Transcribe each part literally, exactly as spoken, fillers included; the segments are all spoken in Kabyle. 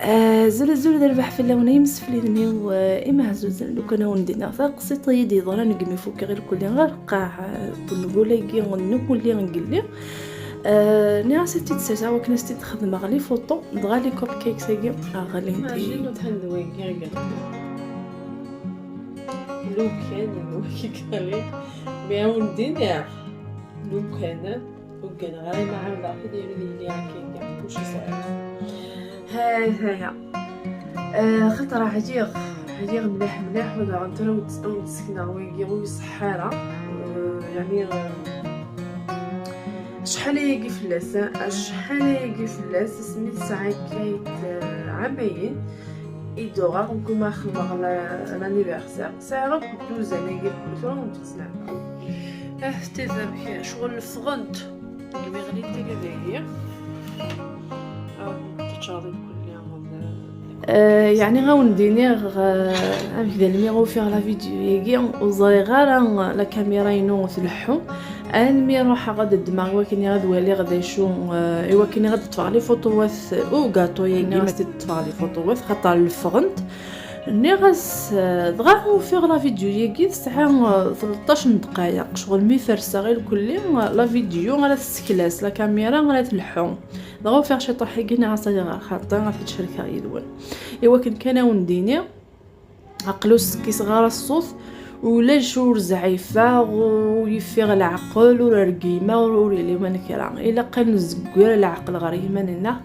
Azul azul d rrbeḥ fell-awen ay imsefliden-iw, eh, imeɛzuzen. Lukan a wen-d-iniɣ taqsiṭ i yi-d-yeḍran deg mi fukeɣ irkelli ɣer lqaɛa n wengul-agi n umulli n yelli. Eh, nniɣ-as ad t-id-serseɣ wakken ad s-t-id-xedmeɣ les photos, dɣa les cupcakes-agi ɣlint-iyi-d. Lukan a wen-d-iniɣ, lukan ur gganeɣ ara ma ɛawdeɣ-t-id, yerra yili akka, akka kullec yesɛa. Ha, ha, ya. Eh, xaṭer ɛyiɣ, ɛyiɣ mliḥ, mliḥ, ur d-, ur d-sekneɣ wagi, ur iṣeḥḥa ara. Eh, yeɛni, eh, acḥal ayagi fell-as, eh, acḥal ayagi fell-as, asmi tesɛa akka, eh, ɛamayen, i d-uɣeɣ, uqbel ma xedmeɣ la-, l'anniversaire, sɛiɣ akk dduzan-agi, tura ur d-ttnaɣeɣ. Ah, tida amek, ccɣel ffɣent. Deg mi ɣlint tigi dagi. Ah, teččaḍ irkelli. Eh, yeɛni a wen-d-iniɣ, eh, amek d almi ufiɣ la vidéo-agi, ur ẓriɣ ara la caméra-inu tleḥḥu. Almi ruḥeɣ ad ddmeɣ i wakken ad waliɣ d acu, eh, i wakken ad ṭṭfeɣ les photos-wat, u gâteau-agi, ma ṭṭfeɣ les photos-wat, xaṭer leffɣent. Nniɣ-as, eh, dɣa ufiɣ la vidéo-agi tesɛa, eh, tleṭṭac n ddqayeq, ccɣel mi ferseɣ irkelli, eh, la vidéo ara tesseklas, la caméra ara tleḥḥu. Dɣa ufiɣ ciṭuḥ-agi, nniɣ-as ad iɣer xaṭi, ad t-id-cerkeɣ yid-wen. I wakken kan a wen-d-iniɣ, aql ur skkiseɣ ara ṣṣut, ulac, ur zɛifeɣ, ur yeffiɣ leɛqel, ur rgimeɣ, ur, ur yelli wan kra. Ilaq ad nezger leɛqel ɣer yiman-nneɣ,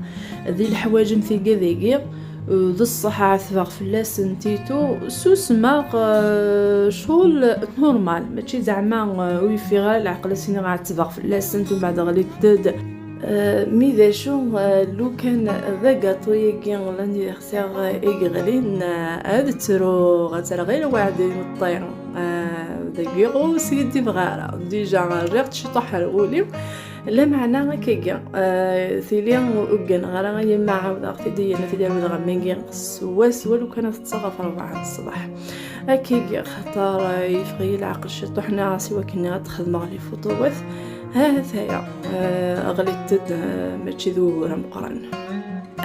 di leḥwaǧ am tigad-agi, d ṣṣeḥ ɛetbeɣ fell-asent et tout, susmeɣ, eh, ccɣel normal, mačči zeɛma, eh, ur yeffiɣ ara leɛqel ad s-iniɣ ɛetbeɣ fell-asent, umbeɛd ɣlint-d. Eh, mi d acu, eh, lukan d agatu-agi n l'anniversaire i yeɣlin, eh, ad ttruɣ, ad ttreɣ i lweɛd imeṭṭi. Eh, dagi ur skiddibeɣ ara. Déjà, rriɣ-tt ciṭuḥ ar wul-iw. Lameɛna akkagi, eh, tili ur gganeɣ ara, yemma ɛawdeɣ-t-id, yenna-t-id ɛawdeɣ am wagi swaswa lukan ad teṭṭseɣ ɣef rebɛa n ṣṣbeḥ. Akkagi, xaṭer, eh, yeffeɣ-iyi leɛqel ciṭuḥ, nniɣ-as i wakken ad xedmeɣ les photos-wat. Ha, ha-t-aya, eh, ɣlint-d, eh, mačči d ugur ameqqran.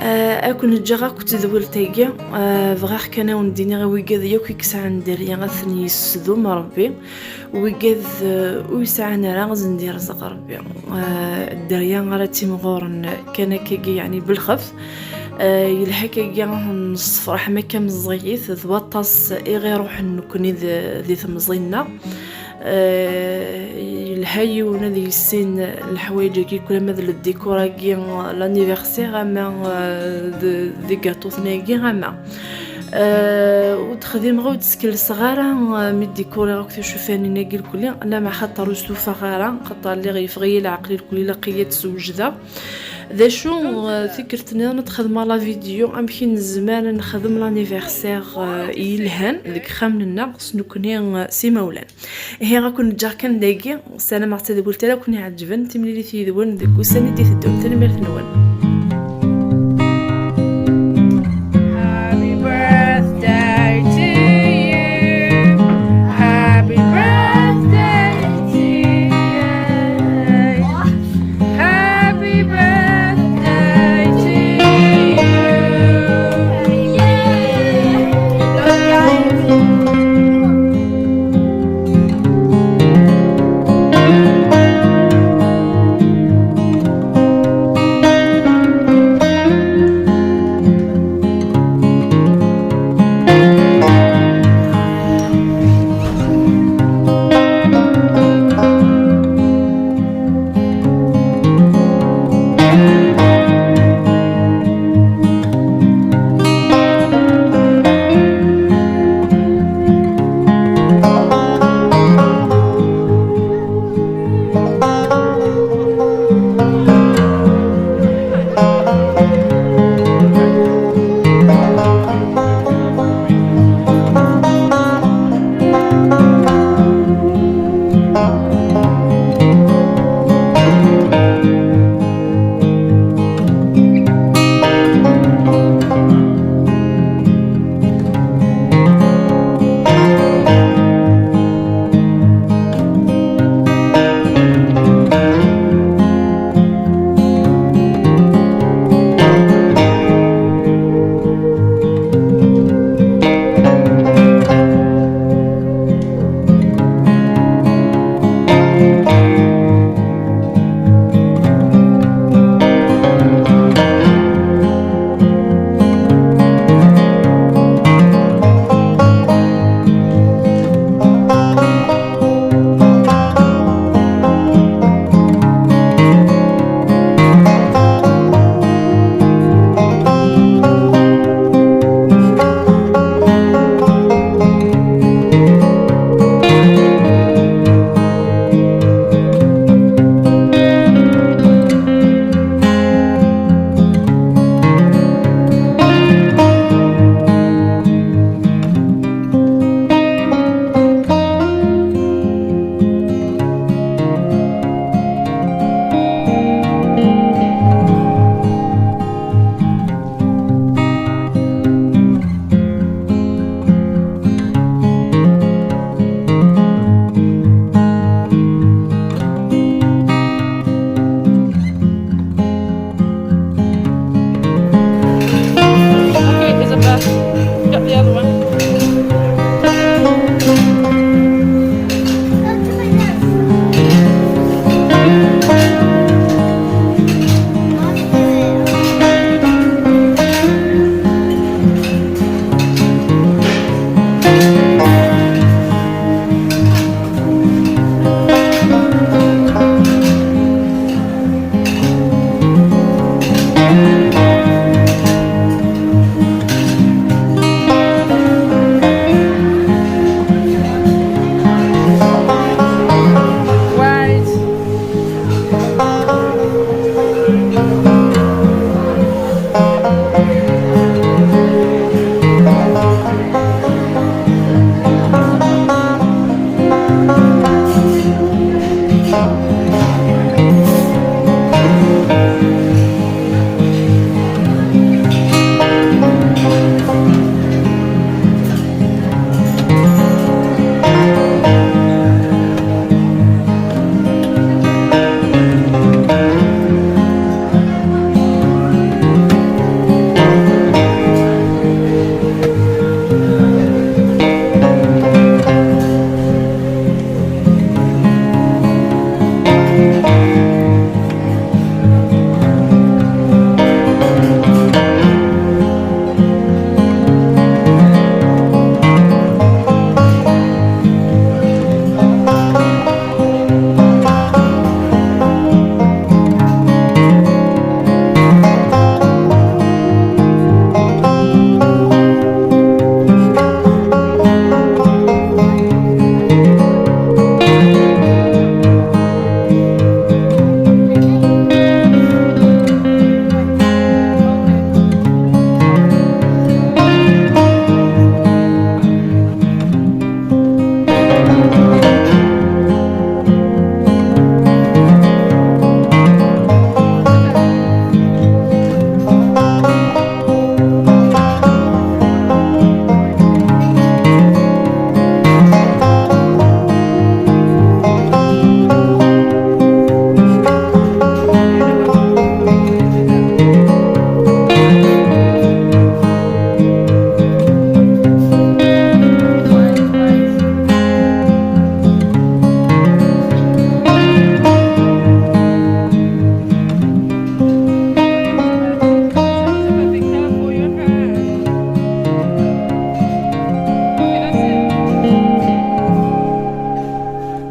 Eh, ad ken-ǧǧeɣ akked tedwilt-agi, eh, bɣiɣ kan a wen-d-iniɣ i wigad yakk i yesɛan dderya ad ten-yessdum Rebbi, wigad, eh, ur yesɛan ara ad sen-d-yerzeq Rebbi. Eh, dderya ara ttimɣuren kan akkagi, yeɛni belxef. Eh, yelha akkagi ad nessefreḥ ma akka meẓẓiyit, d waṭas i ɣ-iruḥen nekkni d, di temẓi-nneɣ. Eh, yelha yiwen ad yissin leḥwayeǧ-agi, kul ama d le décor-agi, l'anniversaire, ama, eh, d, d igatuten-agi, ama. Eh, ur d-xdimeɣ, ur d-skelseɣ ara, eh, mi d-décoriɣ akk ticufanin-agi lkulli, lama xaṭer ur stufaɣ ara, xaṭer lliɣ yeffeɣ-iyi leɛqel lkulli, ilaq-iyi ad d-swejdeɣ. D acu, eh, tikkelt nniḍen ad xedmeɣ la vidéo, amek i nezmer ad nexdem l'anniversaire, eh, yelhan deg yexxamen-nneɣ, s nekkni, eh, s imawlan. Ihi, ad ken-ǧǧeɣ kan dagi, ssarameɣ d tadwilt ara ken-iɛeǧben, timlilit yid-wen deg ussan i d-iteddun. Tanemmirt-nwen.